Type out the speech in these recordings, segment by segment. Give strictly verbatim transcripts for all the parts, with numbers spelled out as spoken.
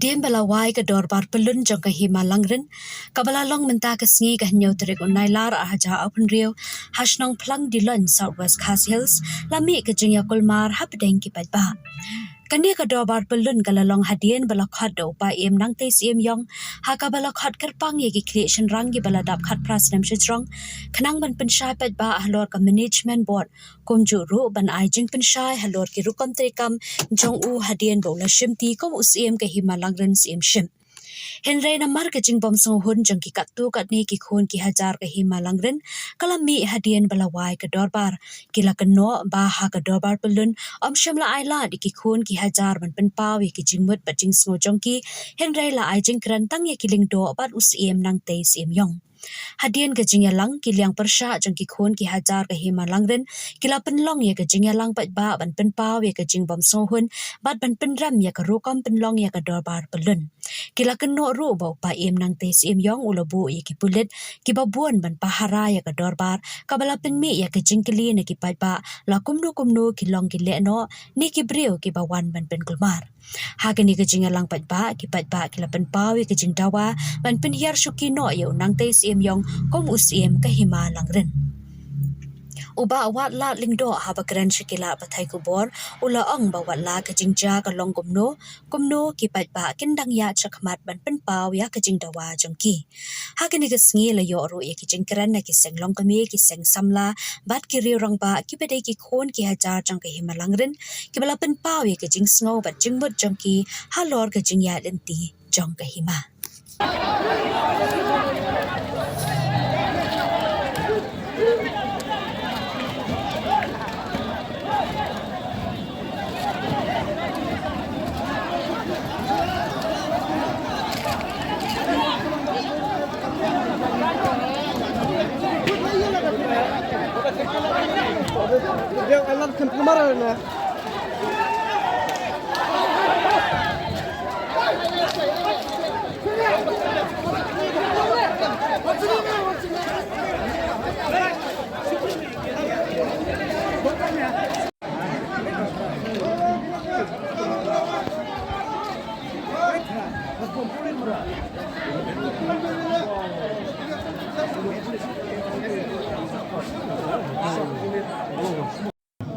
Hadien ba la wai ka dorbar pyllun jong ka Hima Langrin, kaba la long mynta ka sngi ka hynñiew tarik u Nailar ar hajar arphew hynriew, ha shnong Phlang Diloin, South West Khasi Hills, la mih ka jingïakulmar hapdeng ki paidbah. Kane ka dorbar pyllun ka la long hadien ba la khot da u Paiem Nangtei Syiemïong, ha kaba la khot kyrpang ïa ki khlieh shynrang kiba la dap khatphra snem shajrong, khnang ban pynshai paidbah halor ka management board, kumjuh ruh ban ai jingpynshai halor ki rukom treikam jong u hadien ba u la shimti kum u Syiem ka Hima Langrin Syiem Ship. Hynrei namar ka jingbym sngewhun jong ki katto katne ki khun ki hajar ka Hima Langrin, ka la mih hadien ba la wai ka dorbar. Ki la kynnoh ba ha ka dorbar pyllun, ym shym la ai lad ïa ki khun ki hajar ban pynpaw ïa ki jingmut bad jingsngew jong ki, hynrei la ai jingkren tang ïa ki lyngdoh bad u Syiem Nangtei Syiemïong. Hadien ka jingïalang, ki liang pyrshah jong ki khun ki hajar ka Hima Langrin ki la pynlong ïa ka jingïalang paidbah ban pynpaw ïa ka jingbym sngewhun bad ban pynrem ïa ka rukom pynlong ïa ka dorbar pyllun. Ki la kynnoh ruh ba u Paiem Nangtei Syiemïong u la buh ïa ki pulit kiba bun ban pahara ïa ka dorbar, kaba la pynmih ïa ka jingkylli na ki paidbah la kumno kumno ki long ki lehnoh ne ki briew kiba wan ban pynkulmar. Ha kane ka jingïalang paidbah, ki paidbah ki la pynpaw ïa ka jingdawa ban pynhiar shuki noh ïa u Nangtei Syiemïong kum u Syiem ka Hima Langrin. U Bah Watlah Lyngdoh, haba kren sha ki lad pathai khubor, u la ong ba watla ka jingjia ka long kumno kumno, ki paidbah kin dang ïaid shakhmat ban pynpaw ïa ka jingdawa jong ki. Ha kane ka sngi la ïoh ruh ïa ki jingkren na ki seng longkmie, ki seng samla bad ki riew rangbah kiba dei ki khun ki hajar jong ka Hima Langrin, kiba la pynpaw ïa ka jingsngew bad jingmut jong ki halor ka jingïaid lynti jong ka Hima.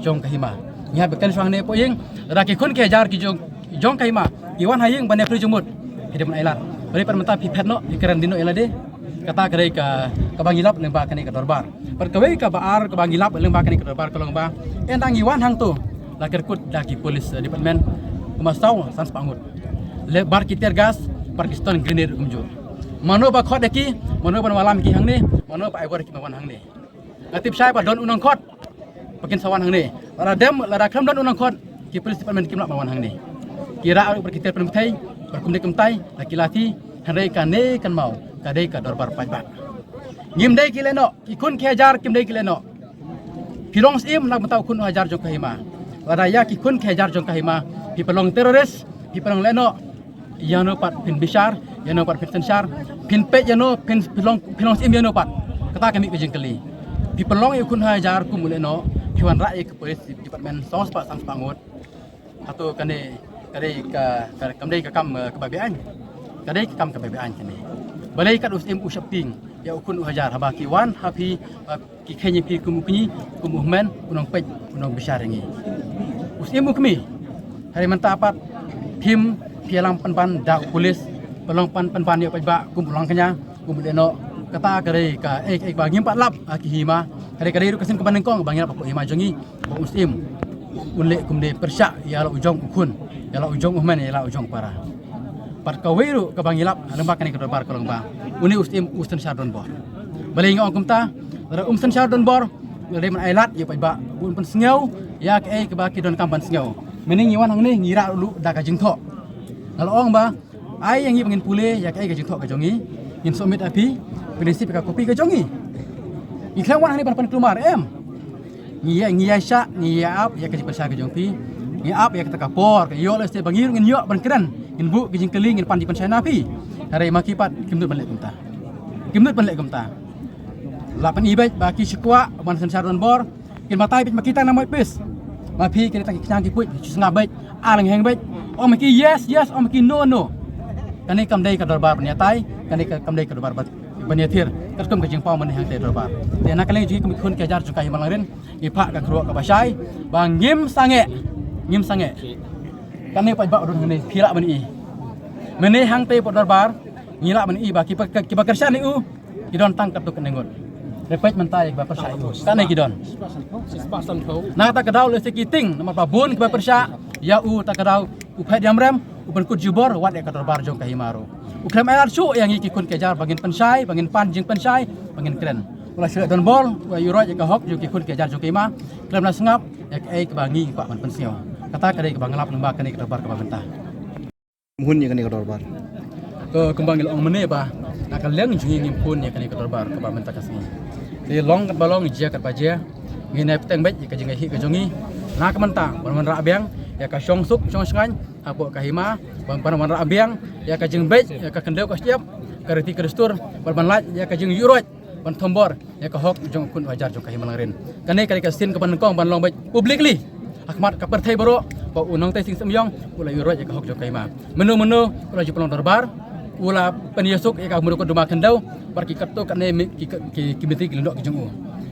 Jong ka Hima. Ngi hap ban kren shwa hangne hapoh ïing, lada ki khun ki hajar ki jong, jong ka Hima ki wan ha ïing ban ïakren jingmut, phi dei ban ai lad. Balei pat mynta phi phet noh, phi kren dien noh ïa lade? Kata ka dei ka, kaba ngi lap lyngba kane ka dorbar. Bad kawei kaba ar kaba ngi lap lyngba kane ka dorbar ka long ba, ynda ngi wan hangto, la kyrkut da ki police, eh, department kumba saw san spah ngut. Le bad ki tear gas, bad ki stun grenade kumjuh. Mano ba khot ïa ki, mano ban wallam ïa ki hangne, mano ba ai bor ïa ki ban wan hangne? Nga tip shai ba don u nongkhot ba kin sa wan hangne. Lada dem, lada khlem don u nongkhot, ki police department kim lah ban wan hangne. Ki rah ruh bad ki ter pynpthei, bad kumne kumtai, da ki lathi, hynrei kane kynmaw ka dei ka dorbar paidbah. Ngim dei ki lehnoh, ki khun ki hajar kim dei ki lehnoh. Phi long syiem na ka bynta u khun u hajar jong ka Hima. Lada ïa ki khun ki hajar jong ka Hima phi pynlong terrorist, phi pynlong lehnoh, ïano pat phin bishar, ïano pat phin synshar, phin peit ïano, phin, phin long, phin long syiem ïano pat? Kata ka mih ka jingkylli. Phi pynlong ïa u khun u hajar kum u lehnoh, phi wanrah ïa ka police department saw spah san spah ngut. Hato kane ka dei ka, ka, kam dei ka kam, eh, kaba be-aiñ? Ka dei ka kam kaba be-aiñ kane. Balei kat u syiem u sheptieng ïa u khun u hajar haba ki wan ha phi, eh, ki kheiñ ïa phi kum u kñi, kum u hynmen, u nongpeit, u nongbishar ïa ngi? U syiem u kmie. Hynrei mynta pat phim, phi ïalam pynban da u police, pynlong pyn-, pynban ïa u paidbah kum u langkñia, kum u lehnoh. Kata ka dei kaei kaei ba ngim pat lap ha ki Hima. Hynrei ka dei ruh ka sien kaba nyngkong ba ngi lap hapoh Hima jong ngi ba u syiem un leh kumne, pyrshah ïa la u jong u khun, ïa la u jong u hynmen, ïa la u jong u para. Bad kawei ruh kaba ngi lap lyngba kane ka dorbar ka long ba une u syiem u synshar donbor. Balei nga ong kumta? Lada um synshar donbor, lada dei ban ai lad ïa u paidbah, un pynsngew ïa kaei kaba ki donkam ban sngew. Mynne ngi wan hangne ngi rah ruh da ka jingthoh. Nga la ong ba ai ïa ngi ba ngin pule ïa kaei ka jingthoh ka jong ngi, ngin submit ha phi, phin receive ïa ka copy ka jong ngi. Ngi khlem wan hangne ban pynkulmar em. Ngi ïa, ngi ïa shah, ngi ïa ap ïa ka jingpynshai ka jong phi. Ngi ap ïa kata ka por ka ïoh lehse ba ngi ruh ngin ïoh ban kren, ngin buh ka jingkylli, ngin pan jingpynshai na phi. Hynrei ma ki pat kim nud ban leh kumta. Kim nud ban leh kumta. La pyni beit ba ki shu kwah ban synshar donbor. Kin batai beit ma ki tang na Mawpis. Ma phi ki tang ki khñiang ki puit, shu sngap beit, ar lyngheng beit. Ong ma ki yes yes, ong ma ki no no. Kane kam dei ka dorbar ban ïatai, kane ka kam dei ka dorbar ban, ban ïathir. Katkum ka jingpaw mynne hangtei dorbar. Te na ka liang jong ngi kum ki khun ki hajar jong ka Hima Langrin, ngi phah ka khynraw kaba shai ba ngim sangeh, ngim sangeh. Kane paidbah u don hangne, phi lah ban i. Mynne hangtei hapoh dorbar ngi lah ban i ba kiba, kiba kyrshan ïa u ki don tang katto katne ngut. Hynrei peit mynta ïa kiba pyrshah ïa u, katne ki don. Na kata ka daw lehse ki tieng, namar ba bun kiba pyrshah ïa u, kata ka daw u phet ïamrem, u pynkut jubor wat ïa ka dorbar jong ka Hima ruh. U khlem ai lad shuh ïa ngi ki khun ki hajar ba ngin pynshai, ba ngin pan jingpynshai, ba ngin kren. U la shu leh donbor, u la ïuhroit ïa ka hok jong ki khun ki hajar jong ka Hima. Khlem la sngap ïa kaei kaba ngi kwah ban pynsngew. Kata ka dei kaba nga lap lyngba kane ka dorbar kaba mynta. Hun ïa kane ka dorbar. Kumba ngi la ong mynne ba na ka liang jong ngi ngim hun ïa kane ka dorbar kaba mynta ka sngi. Te long katba long, jia katba jia, ngi nai bteng beit ïa ka jingïakhih ka jong ngi. Na ka mynta ban wanrah biang ïa ka shongsuk shongshngaiñ hapoh ka Hima, ban, ban wanrah biang ïa ka jingbeit ïa ka khyndew ka shyiap, ka riti ka dustur, ban, ban lait ïa ka jingïuhroit ban thombor ïa ka hok jong u khun u hajar jong ka Hima Langrin. Kane ka dei ka sien kaba nyngkong ban long beit publicly ha khmat ka pyrthei baroh ba u Nongtei Sing Syiem Ïong u la ïuhroit ïa ka hok jong ka Hima. Mynno mynno u la ju pynlong dorbar, u la pynïasuk ïa ka mrukut duma khyndew bad ki katto katne mi-, ki, ki, ki myntri ki lyngdoh ki jong u.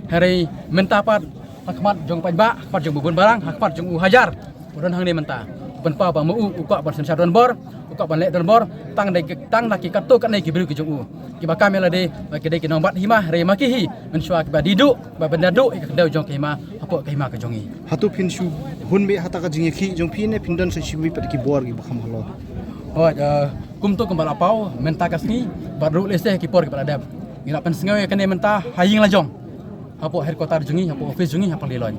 Hynrei mynta pat ha khmat jong paidbah, ha khmat jong u bun balang, ha khmat jong u hajar u don hangne mynta, u pynpaw ba ma u u kwah ban synshar donbor, u kwah ban leh donbor tang da ki, tang da ki katto katne ki briew ki jong u, kiba kam ïa lade ba ki dei ki nongbat hima, hynrei ma ki hi mynshuwa kiba die duh, ba ban da duh ïa ka khyndew jong ka Hima hapoh ka Hima ka jong ngi. Hato phin shu hun beit ha kata ka jingïakhih jong phi ne phin don sa shu beit pat ki bor kiba kham halor? Hooid, eh, kumto kumba la paw mynta ka sngi bad ruh lehse ki por kiba la dep, ngi la pynsngew ïa kane mynta ha ïing la jong, hapoh headquarter jong ngi, hapoh office jong ngi ha Pangdilong.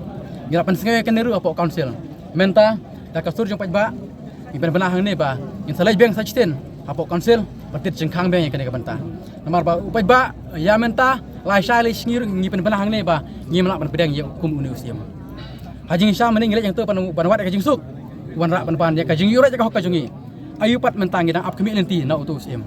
Ngi la pynsngew ïa kane ruh hapoh council. Mynta da ka sur jong paidbah ngi pynbna hangne ba ngin sa leit biang sa shisien hapoh council ban tied jingkhang biang ïa kane ka bynta. Namar ba u paidbah ïa mynta, lai shai lai sngi ruh ngi pynbna hangne ba ngim lah ban pdiang ïa u kum une u Syiem. Ha jingshisha mynne ngi leit hangto ban, ban wad ïa ka jingsuk, wanrah ban pan ïa ka jingïuhroit ïa ka hok ka jong ngi. Aïu pat mynta ngi dang ap khmih lynti na uto u Syiem.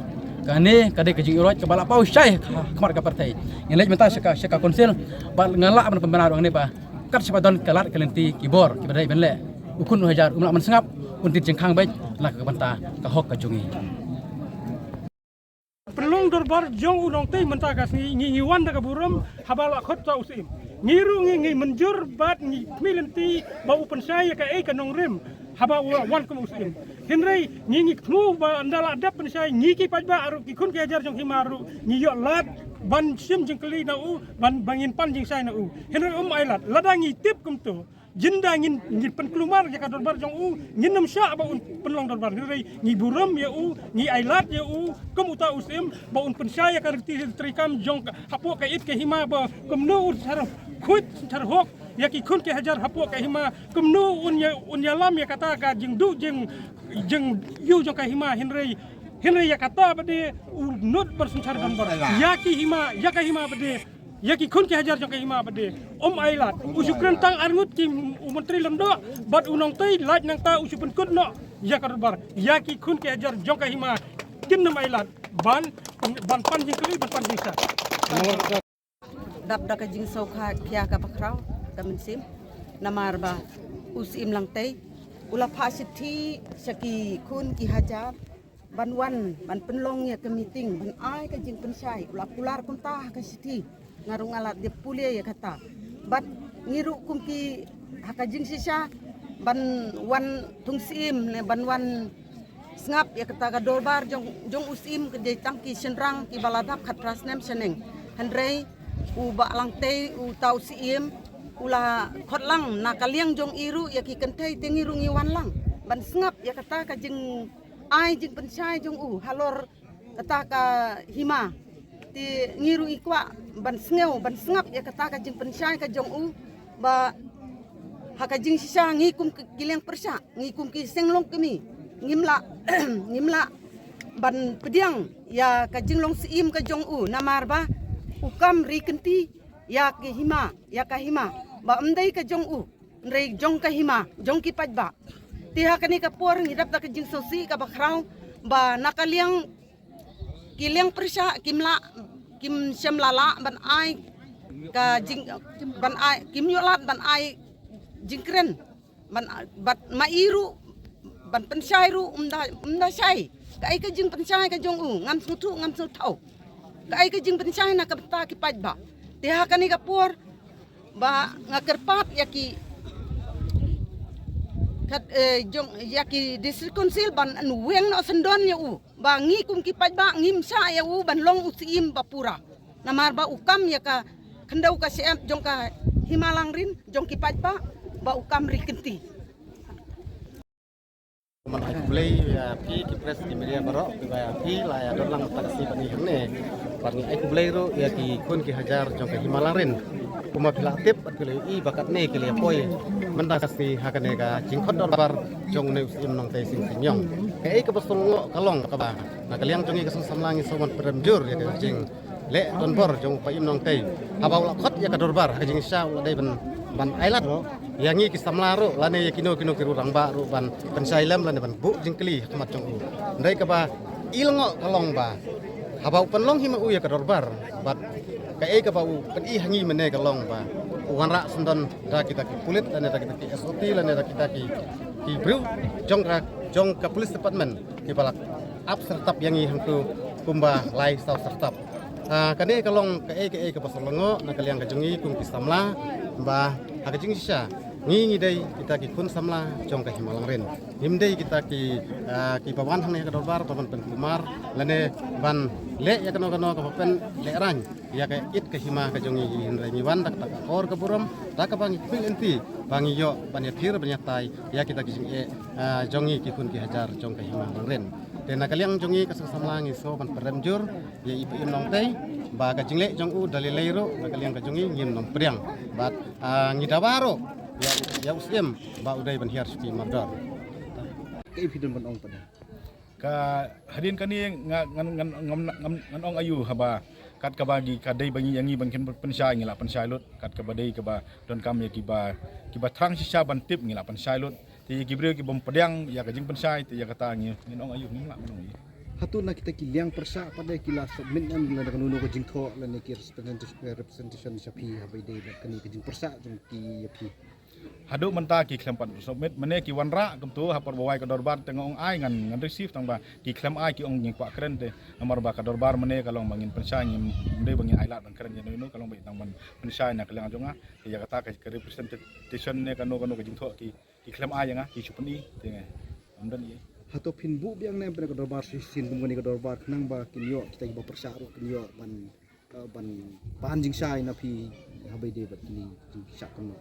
Kane ka dei ka jingïuhroit kaba la paw shai ha khmat ka pyrthei. Ngin leit mynta sha ka, sha ka council bad ngan lah ban pynbna ruh hangne ba kat shaba don ka lad ka lynti ki bor kiba dei ban leh, u khun u hajar um lah ban sngap, un tied jingkhang beit na ka bynta ka hok ka jong ngi. Pynlong dorbar jong u Nongtei mynta ka sngi ngi, ngi wan da ka burom haba la khot sa u Syiem. Ngi ruh ngi, ngi mynjur bad ngi khmih lynti ba u pynshai ïa kaei ka nongrim haba u wan kum u Syiem. Hynrei ngi, ngi thmu ba ynda la dep pynshai ngi ki paidbah ruh, ki khun ki hajar jong ka Hima ruh ngi ïoh lad ban shim jingkylli na u, ban, ba ngin pan jingshai na u. Hynrei um ai lad, lada ngi tip kumto, ynda ngin, ngin pynkulmar ïa ka dorbar jong u, ngin nym shah ba un pynlong dorbar. Hynrei ngi burom ïa u, ngi ai lad ïa u kum uta u Syiem ba un pynshai ïa ka riti treikam jong ka, hapoh ka it ka Hima, ba kumno un synshar khuid synshar hok ïa ki khun ki hajar hapoh ka Hima, kumno un ïa, un ïalam ïa kata ka jingduh jing, jingïoh jong ka Hima. Hynrei, hynrei ïa kata ba dei u nud ban synshar donbor ïa ki Hima, ïa ka Hima ba dei ïa ki khun ki hajar jong ka Hima ba dei. Um ai lad, u shu kren tang arngut ki, u Myntri Lyngdoh bad u Nongtei, lait nangta u shu pynkut noh ïa ka dorbar ïa ki khun ki hajar jong ka Hima. Kin nym ai lad ban, ban pan jingkylli, ban pan jingshai. Dap da ka jingsngewkhia kaba khraw ka mynsiem, namar ba u Syiem Langtei u la phah shithi sha ki khun ki hajar ban wan, ban pynlong ïa ka meeting, ban ai ka jingpynshai, u la kular kumta ha ka shithi. Nga ruh nga la dep pule ïa kata. Bad ngi ruh kum ki ha ka jingshisha ban wan thung Syiem ne ban wan sngap ïa kata ka dorbar jong, jong u Syiem ka dei tang ki shynrang kiba la dap khatphra snem shaneng. Hynrei u Bah Langtei, uta u Syiem, u la khot lang na ka liang jong i ruh ïa ki kynthei, te ngi ruh ngi wan lang ban sngap ïa kata ka jing ai jingpynshai jong u halor kata ka hima. Te ngi ruh ngi kwah ban sngew, ban sngap ïa kata ka jingpynshai ka jong u, ba ha ka jingshisha ngi kum ki, ki liang pyrshah, ngi kum ki seng longkmie, ngim lah, ngim lah ban pdiang ïa ka jinglong Syiem ka jong u, namar ba u kam ri kynti ïa ka hima, ïa ka hima ba ym dei ka jong u, hynrei jong ka hima, jong ki paidbah. Te ha kane ka por ngi dap da ka jingsngewsih kaba khraw ba na ka liang ki liang pyrshah kim lah, kim shym la lah ban ai ka jing, ban ai, kim ïoh lad ban ai jingkren, ban, bad ma i ruh ban pynshai ruh ym da, ym da shai. Kaei ka jingpynshai ka jong u, ngam sngewthuh, ngam sngewthuh. Kaei ka jingpynshai na ka bynta ki paidbah. Te ha kane ka por ba nga kyrpad ïa ki kat, eh, jong ïa ki District Council ban weng noh syndon ïa u. Ba ngi kum ki paidbah ngim shah ïa u ban long u Syiem ba pura. Namar ba u kam ïa ka khyndew ka shyiap jong ka Hima Langrin jong ki paidbah ba u kam ri kynti. Kumba ai khublei ïa phi ki press ki media baroh kiba ïa phi la ïa don lang ta ka sngi ba ngi hangne. Bad ngi ai khublei ruh ïa ki khun ki hajar jong ka Hima Langrin. Kumba phi la tip bad phi la ïohi ba katne ki la ïa poi mynta ka sngi ha kane ka jingkhot dorbar jong une u Syiem Nongtei Sing Sing Iong. Kaei kaba sngewlyngngoh ka long kaba na ka liang jong ngi ka seng samla ngi sngewbha ban pyrem jur ïa ka jing leh donbor jong u Paiem Nongtei. Haba u la khot ïa ka dorbar ha ka jingshisha u la dei ban, ban ailad ïa ngi ki samla ruh lane ïa kino kino ki rangbah ruh ban pynshai lem lane ban buh jingkylli ha khmat jong u. Hynrei kaba i lyngngoh ka long ba haba u pynlong hi ma u ïa ka dorbar bad kaei kaba u pyni ha ngi mynne ka long ba u wanrah syndon da kita ki pulit lane da kita ki S O T lane da kita ki, ki briew jong ka, jong ka police department kiba la ap syrtap ïa ngi hangtu kumba lai saw syrtap. Ah, kane ka long kaei kaei kaba sngewlyngngoh na ka liang ka jong ngi kum ki samla ba ha ka jingshisha ngi ngi dei kita ki khun samla jong ka Hima Langrin. Ngim dei kita ki, ah, kiba wan hangne ha ka dorbar ba ban pynkulmar lane ban leh ïa kano kano kaba pynlehraiñ ïa ka it ka hima ka jong ngi, hynrei ngi wan da kata ka por ka burom da kaba ngi kyrpad lynti ba ngi ïoh ban ïathir ban ïatai ïa kita ki jingeh, ah, jong ngi ki khun ki hajar jong ka Hima Langrin. Te na ka liang jong ngi ka seng samla ngi sngewbha ban pyrem jur ïa i Paiem Nongtei ba ka jingleh jong u da lei lei ruh na ka liang ka jong ngi ngim nym pdiang. Bad, ah, ngi dawa ruh ïa, ïa u Syiem ba u dei ban hiar shuki mardor. Kaei phi don ban ong pat? Ka hadien kane nga, ngan, ngan, ngan, ngan, ngan ong aïu haba kat kaba ngi ka dei ba ngi ïa ngi ban kren pynshai ngi la pynshai lut, kat kaba dei kaba donkam ïa kiba, kiba thrang shisha ban tip ngi la pynshai lut. Te ïa ki briew ki bym pdiang ïa ka jingpynshai te ïa kata ngi, ngin ong aïu, ngim lah ban ong aïu. Hato na kita ki liang pyrshah pat de ki la submit ne em lane kano kano ka jingthoh lane ki representation, eh, representation sha phi haba ïadei bad kane ka jingpyrshah jong ki ïa phi? Haduh mynta ki khlem pat submit, mynne ki wanrah kumto ha por ba wai ka dorbar te nga ong ai ngan, ngan receive tang ba ki khlem ai ki ong ngin kwah kren te namar ba ka dorbar mynne ka long ba ngin pynshai ngim dei ba ngin ai lad ban kren ïa no ïa no ka long ba tang ban pynshai na ka liang jong nga. Ïa kata ka, ka representation ne kano kano ka jingthoh ki, ki khlem ai ïa nga, ki shu pyni te nga ym don ei. Hato phin buh biang ne em pynban ka dorbar shisien kum kane ka dorbar khnang ba kin ïoh kita kiba pyrshah ruh kin ïoh ban, eh, ban pan jingshai na phi haba ïadei bad kine ki jingshah kumno?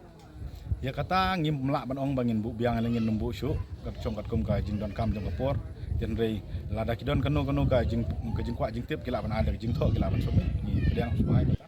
Ïa kata ngim lah ban ong ba ngin buh biang lane ngin nym buh shuh, kat shong katkum ka jingdonkam jong ka por. Hynrei lada ki don kano kano ka jing, ka jingkwah jingtip ki lah ban ai da ka jingthoh ki lah ban submit. Ngi pdiang shuh ai kata.